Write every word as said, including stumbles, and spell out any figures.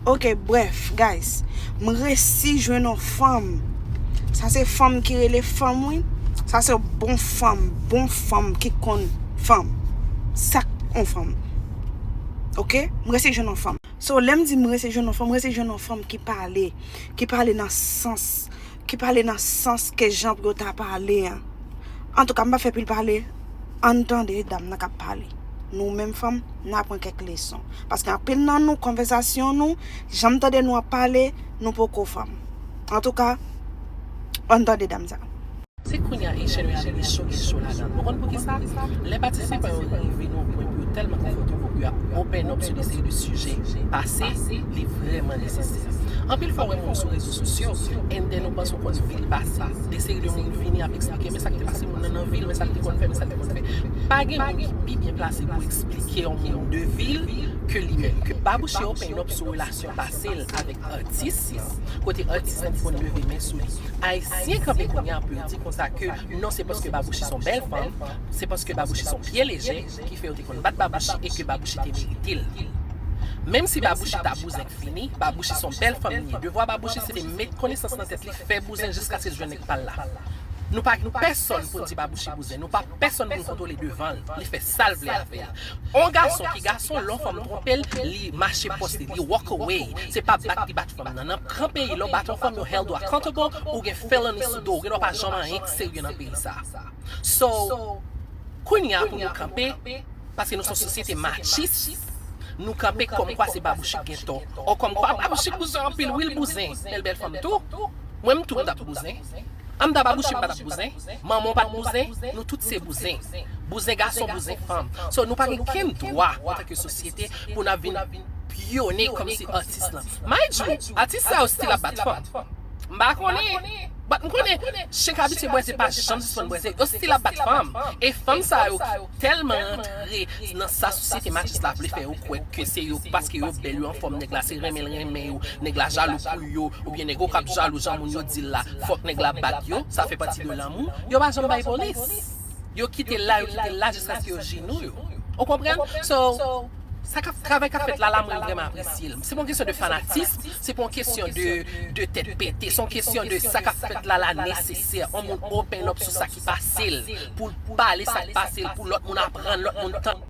Ok, bref, guys, m resi jwenn yon fanm. Sa se fanm ki rele fanm, wi. Sa se bon fanm, bon fanm ki konn fanm. Sa k yon fanm. Ok? M resi jwenn yon fanm. So, lè m di m resi jwenn yon fanm, m resi jwenn yon fanm ki pale, ki pale nan sans, ki pale nan sans ke jan pou yo ta pale an. Antouka, m pa fè pil pale. Ann tande dam nan k ap pale. Nou menm fanm, n a pran kèk leson. Paske anpil nan nou, konvèsasyon nou, jan m tande nou ap pale, nou poko fanm. Antouka, ann tande dam sa. Se kounye a Haitian Reality Show gen cho ladan l. Ou konn poukisa? Lè patisipan yo rive nan yon pwen pou yo tèlman konfòte yo pou yo open up sou de seri de sijè pase, li vrèman nesesè. Anpil fwa, w wè moun sou rezo sosyo, and then ou panse w konn vil pase. De seri de moun vini ap eksplike, men sa k te pase moun nan nan vil, men sa l te konn fè, men sa l te konn fè. Pa gen moun ki pi byen plase pou eksplike yon moun de vil ke li menm. Ke Babouchi open up sou relasyon pase l avèk atis lan, kote atis lan te konn leve men sou li. Ayisyen kanpe kounye a pou yo di konsa ke non, se paske Babouchi se yon bèl fanm, se paske Babouchi se yon pye lejè ki fè yo te konn bat Babouchi e ke Babouchi te merite l. Menm si Babouchi ta bouzen k fini, Babouchi se yon bèl fanm li ye. Devwa Babouchi se te met konesans nan tèt li, fè bouzen jiskaske l jwenn nèg pa l la. Nou pa pèsonn pou n di Babouchi bouzen, nou pa pèsonn pou n kontwole devan l. Li fè sa l vle avè l. On gason ki gason, lè on fanm twonpe l, li mache pòs li, li walk away. Se pa bat li bat fanm nan. Nan pran peyi, lè w bat on fanm, yo held ou accountable, ou gen felony sou do, ou gen dwa pa janm anyen k serye nan peyi sa. So, kounye a pou nou kanpe, paske nou se yon sosyete matchis, nou kanpe kòmkwa se Babouchi k gen tò. Ò, kòmkwa Babouchi bouzen anpil, wi l bouzen, men l bèl fanm tou. Mwen m tou m t ap bouzen. Anndan Babouchi m pa t ap bouzen, manman w pa t bouzen, nou tout se bouzen. Bouzen gason, bouzen fanm. So, nou pa gen kenn dwa, antanke sosyete, pou n ap vin pyone kòmsi atis lan. Mind you, atis sa yo still ap bat fanm. M pa konnen, but m konnen, chen k abitye bwèze pa janm sispann bwèze. Yo still ap bat fanm. E fanm sa yo ki tèlman antre nan sa sosyete matchis la vle fè yo kwè ke se yo, paske yo bèl, yo anfòm, nèg la se renmen l renmen yo, nèg la jalou pou yo, oubyen nèg yo k ap jalou jan moun yo di l la, fòk nèg la bat yo, sa fè pati de lanmou, yo pa janm bay polis. Yo kite l la, yo kite l la jiskaske yo jinou yo. Ou konprann? So, sa k ap, travay k ap fèt la, la, mwen vrèman apresye l. Se pa yon kesyon de fanatis, se pa yon kesyon de, de tèt pete, se yon kesyon de sa k ap fèt la, la nesesè. On moun open up sou sa ki pase l, pou l pale sa k pase l, pou lòt moun aprann, lòt moun tann.